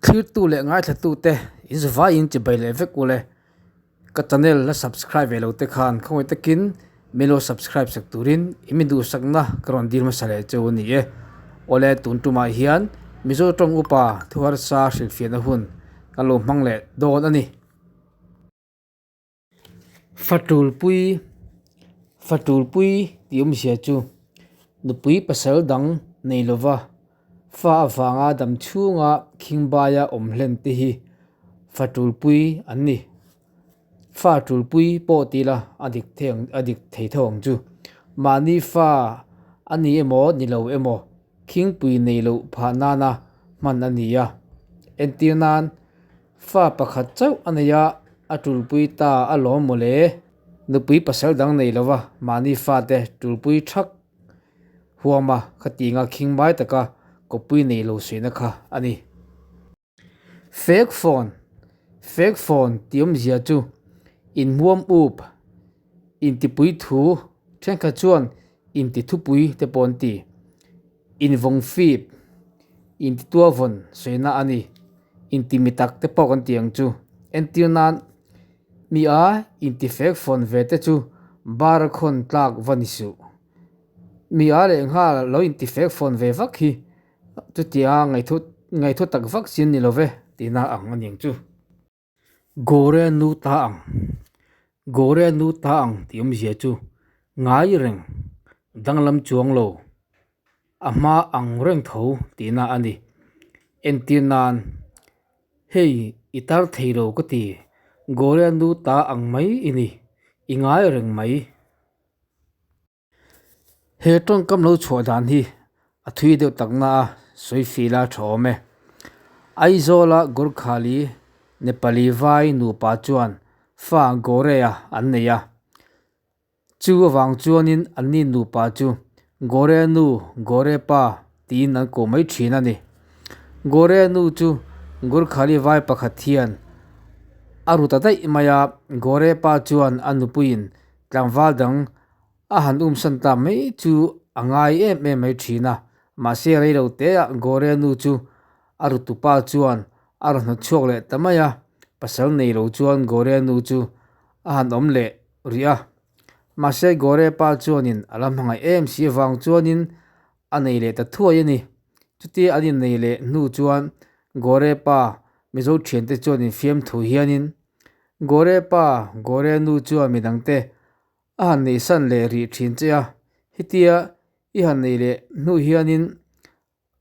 Thlirtu leh ngaithlatute in zavaiin chibai leh vek ule. Ka channel la subscribe ve lo te khan khawngaih takin min lo subscribe sak turin i mi duhsakna ka rawn dil hmasa leh cheu a ni e. Awle tun tumah hian Mizo tawng upa thu harsa hrilhfiahna hun kan lo hmang leh dawn a ni. Fatulpui Fatulpui tih awmzia chu nupui pasal dang nei lova fa avanga dam chhunga khingbaia awm hlen te hi Fatulpui an ni. Fa tulpui pawh ti ila a dik thei ang a dik thei tho ang chu. Mahni fa a ni emaw ni lo emaw khingpui nei loh phah nana hman a ni a, entir nan Fa pakhat chauh a nei a, a tulpui ta a lawm mawle. Nupui pasal dang nei lova mahni fate tulpui thak huama khatinga khing mai taka kawppui nei lo suihna kha a ni. Fake phone, Fake phone tih awmzia chu inhmuam up, intipui thu thenkhat chuan intithupui te pawh an ti. Invawng fip, intituavawn sawina a ni. Inti mi tak te pawh kan ti ang chu. Entir nan, mi a intifek fawn ve te chu bar a khawn tlak va ni suh. Mi a leh nghal lo intifek fawn ve vak hi chutia ngaihthut tak vak chin ni lo ve tihna ang a ni ang chu. Gore nu ta ang, Gore nu ta ang tih awmzia chu ngai reng, danglam chuang lo, a hma ang reng tho tihna a ni. Entir nan, Hei i tar thei lo ka ti, Gore nu ta ang mai i ni, i ngai reng mai. He tawngkam lo chhuah dan hi a thui deuh takna a sawi fil a tha awm e. Aizawla Gorkhali Nepali vai nupa chuan fa Gore-a an nei a. Chu avang chuanin anni nupa chu Gore nu, Gore pa tiin an koh mai thin a ni. Gore nu chu Gorkhali vai pakhat hian a ru ta daih mai a, Gore pa chuan a nupuiin Tlangval dang a han umsan ta mai chu a ngai em em mai thin a, mahse rei lo teah Gore nu chu a rutupa chuan a rawn hnawt chhuak leh ta mai a, pasal nei lo chuan Gore nu chu a han awm leh rih a, mahse Gore pa chuanin a la hmangaih em si avang chuanin a nei leh ta thuai a ni. Chutia an innei leh hnu chuan Gore pa Mizo thiante chuan infiamthu hianin Gore pa, Gore nu chuan midangte a han neihsan leh rih thin che a, hetia i han nei leh hnu hianin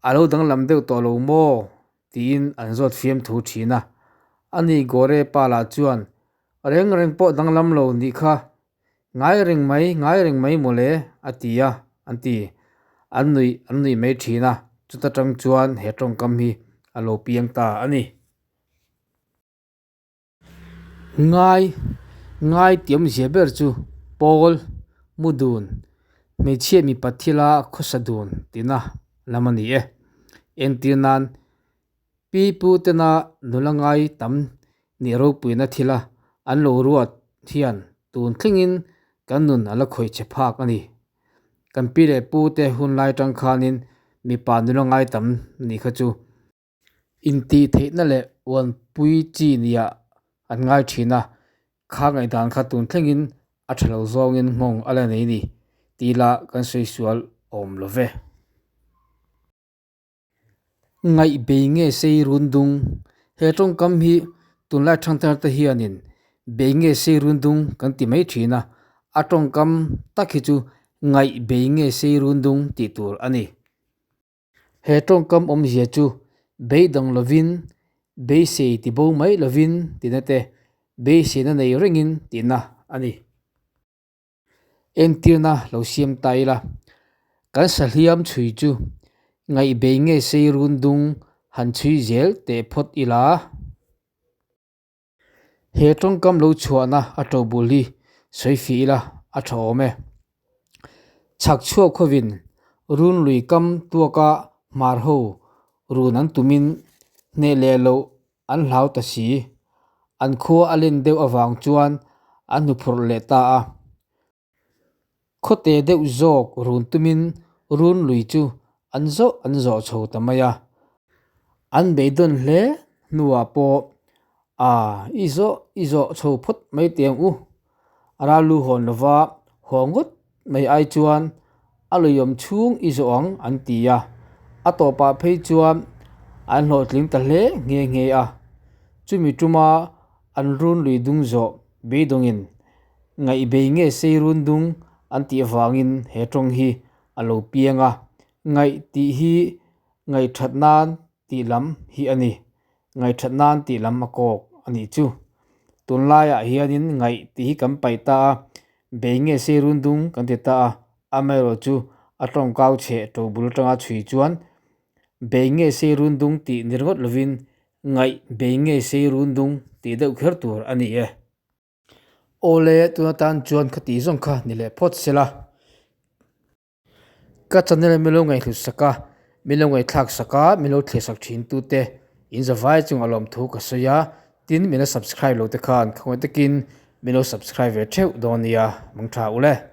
a lo danglam deuh tawh lo maw? tiin an zawt fiamthu thin a. Ani Gore pa lah chuan, Reng reng pawh danglam lo nih kha, ngai reng mai, ngai reng mai mawle a ti a, an ti. An nuih an nuih mai thin a, chuta tang chuan he tawngkam hi a lo piang ta a ni. Ngai, ngai tih awmzia ber chu pawl, mu dun, hmeichhia mipa thila khawsa dun tihna lam a ni e. Entir nan, pi pu tena nula ngai tam nih ropuina thila an lo ruat hian tun thlengin kan nun a la khawih che phak a ni. Kan pi leh pu te hun lai tang khanin mipa nula ngai tam nih kha chu Intihtheihna leh uanpui chi nia an ngai thin a, kha ngaihdan kha tun thlengin a tha lo zawngin nghawng a la nei ni tih lah kan sawi sual awm lo ve. Ngaihbei nge sei run dung? He tawngkam hi tunlai thangthar te hianin bei nge sei run dung kan ti mai thin a, a tawngkam tak hi chu ngaihbei nge sei run dung tih tur a ni. He tawngkam awmzia chu beidang lovin, beisei ti bo mai lovin tihna te, beiseina nei rengin tihna a ni. Entirna lo siam ta ila, kan sahliam chhui chu ngaihbei nge sei run dung han chhui zel teh phawt ila. He tawngkam lo chhuahna a to bul hi sawi fih ila a tha awm e. Chhak chhuak khawvin run lui kam tuaka hmar ho run an tumin hneh leh loh an hlau ta si. An khua a len deuh avang chuan an hnuphurh leh ta a. Khawte deuh zawk run tumin run lui chu an zawh an zawh chho ta mai a. An beidawn hle hnuah pawh a i zawh i zawh chho phawt mai teh ang u. A ral lu hawn lova haw ngawt mai ai chuan a luiawm chhung i zawh ang an ti a. A tawpah phei chuan an hlawhtling ta hle nghe nghe a. Chumi tuma an run lui dung zawh beidawngin ngaihbei nge sei run dung an tih avangin he tawng hi a lo piang a. Ngaih tih hi ngaihthat nan tih lam hi a ni. Ngaihthat nan tih lam a kawk a nih chu. Tunlaiah hianin ngaih tih hi kan paih ta a, bei nge sei run dung kan ti ta a, amaherawhchu a tawngkau chheh to bul atanga chhui chuan bei nge sei run dung tih ni ringawt lovin ngaih bei nge sei run dung tih deuh kher tur a ni e. Awle tuna tan chuan khati zawng kha ni leh phawt se la. Ka channel min lo ngaihhlut sak a, min lo ngaihthlak sak a, min lo thlir sak thin tu te in zavai chung a lawm thu ka sawi a, tin min la subscribe lo te khan khawngaih takin min lo subscribe ve theuh dawn nia, mangtha u le.